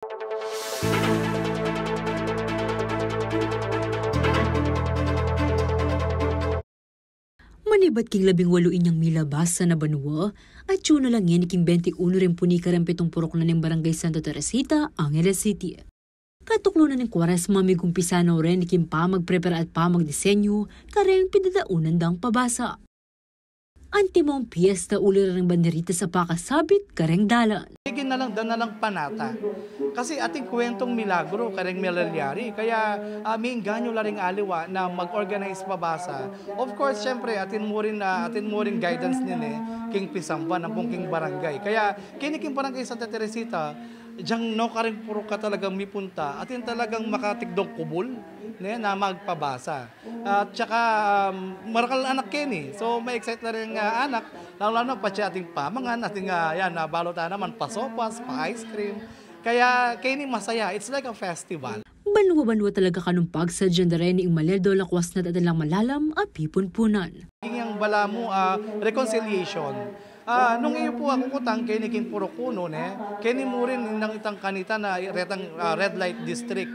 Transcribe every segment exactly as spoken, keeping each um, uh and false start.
Manibat king labing walu inyang milabasan a banua, atyu na la ngeni king bente uno ring puni kareng pitung purok na ning Barangay Santa Teresita, Angeles City. Katuklu na ning Kuaresma, migumpisa na reni king pamagprepara at pamagdisenyu kareng pidadaunan dang pabasa. Antimong piesta, uli la ring banderita a pakasabit kareng dalan. Sige na lang, dan na lang panata. Kasi ating kwentong milagro kareng milalyari. Kaya, ah, miinganyo la ring aliwa na mag-organize pabasa. Of course, syempre, atin mu rin, ah, atin mu rin guidance nini king pisamban ampong king barangay. Kaya keni king Barangay Santa Teresita, dyang no karing purok ka talagang mipunta, atin talagang makatikdong kubul, ne, na magpabasa. At saka, um, marakal anak keni. So, ma-excite la ring, ah, anak, lalu-lalu na patse ating pamangan, ating, ah, yan, nabalu ta naman, pasopas, pa-ice cream. Kaya keni masaya, it's like a festival. Banua-banua talaga kanung pagsadyan da reni ing maleldo, lakwas na't atin lang malalam a pipunpunan. Ing yang balamu, ah, reconciliation. Ah, nung iyu pu aku kutang keni king purok uno, ne, keni mu rin nang itang kanita na retang, ah, red light district.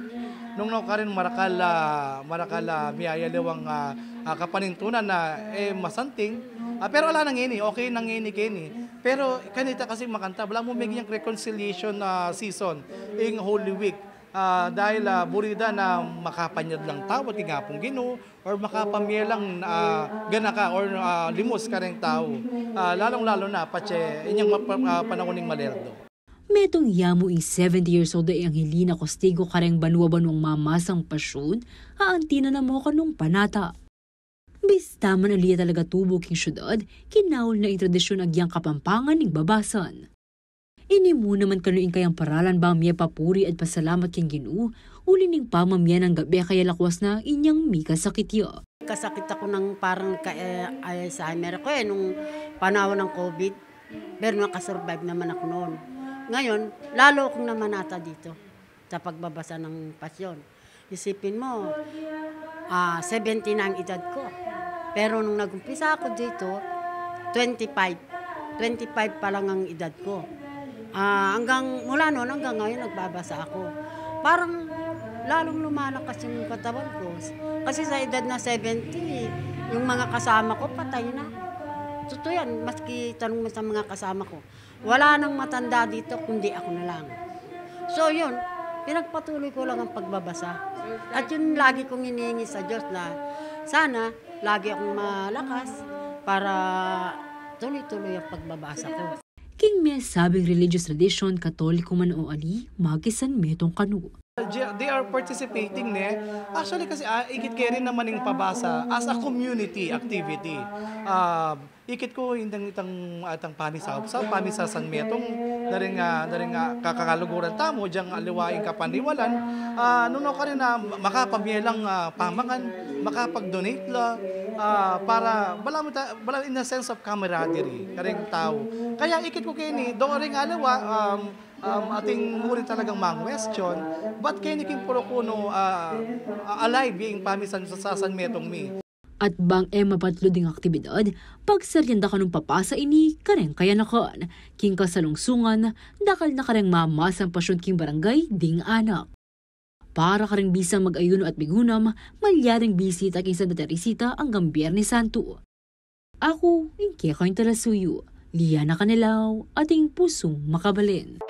Nung no karin marakal, ah, marakal, ah, miyayaliwang, ah, ah, kapanintunan na, eh, masanting. Ah, pero ala na ngeni, okay na ngeni keni. Pero kanita kasi makanta, balamu meging reconciliation, ah, season, ing Holy Week. Ah, dahil, ah, buri da na makapanyad lang tau at king Apung Ginu, or makapamye lang, ah, ganaka or, ah, limus kareng tau. Ah, lalung-lalu na patse inyang mapa-, ah, panaun ning maleldo. Metung yamu ing seventy years old a Angelina Costigo kareng banua-banuang mamasang pasyun, aanti na namu kanung panata. Bista man ali ya talaga tubu king syudad, kinaul na ing tradisyun agyang Kapampangan ning babasan. Ini mu naman kanu ing kayang paralan bang mie papuri at pasalamat king Ginu, uli ning pamamie nang gabe kaya lakwas na inyang mikasakit ya. Kasakit ako ng parang ka-, eh, Alzheimer ko eh, nung panahon ng covid. Pero nakasurvive naman ako noon. Ngayon, lalo akong namanata dito sa pagbabasa ng Pasyon. Isipin mo, ah, seventy na ang edad ko. Pero nung nag-umpisa ako dito, twenty-five. Twenty-five pa lang ang edad ko. Ah, hanggang, mula noon hanggang ngayon, nagbabasa ako. Parang lalong lumalakas yung katawan ko. Kasi sa edad na seventy, yung mga kasama ko, patay na. Totoo yan, maski tanong mo sa mga kasama ko. Wala nang matanda dito, kundi ako na lang. So, yun, pinagpatuloy ko lang ang pagbabasa. At yun, lagi kong hinihingi sa Diyos na sana lagi akong malakas para tuloy-tuloy ang pagbabasa ko. King mesabing religious tradition, Katoliko man o ali, makisan metung kanu. They are participating, ne? Actually, kasi, ah, ikit ke rin naman ing pabasa as a community activity. Ah, ikit ku, indang itang, itang pamisa, sa pamisa San Metung, na rin, ah, na rin, ah, kakakaluguran tamu, dyang aliwa ing kapaniwalan, ah, nung no karin na makapamye lang, ah, pamangan, makapag-donate la, ah, para, balamu ta-, bala in a sense of camaraderie, kareng tau. Kaya ikit ku keni, do ring aliwa, um, um, atin mu rin talagang mang question, but keni king purok uno, ah, alive ing pamisan sa, sa San Metung mi. At bang e mapatlu ding aktibidad, pagsaryan da kanung papasa ini kareng kayanakan. King kasalungsungan, dakal na kareng mamasang pasyun king barangay ding anak. Para kareng bisang mag-ayuno at migunam, malyaring bisita king Santa Teresita anggang Biernes Santo. Aku, ing kekayung talasuyu, Liana Canelao, atin pusung makabalen.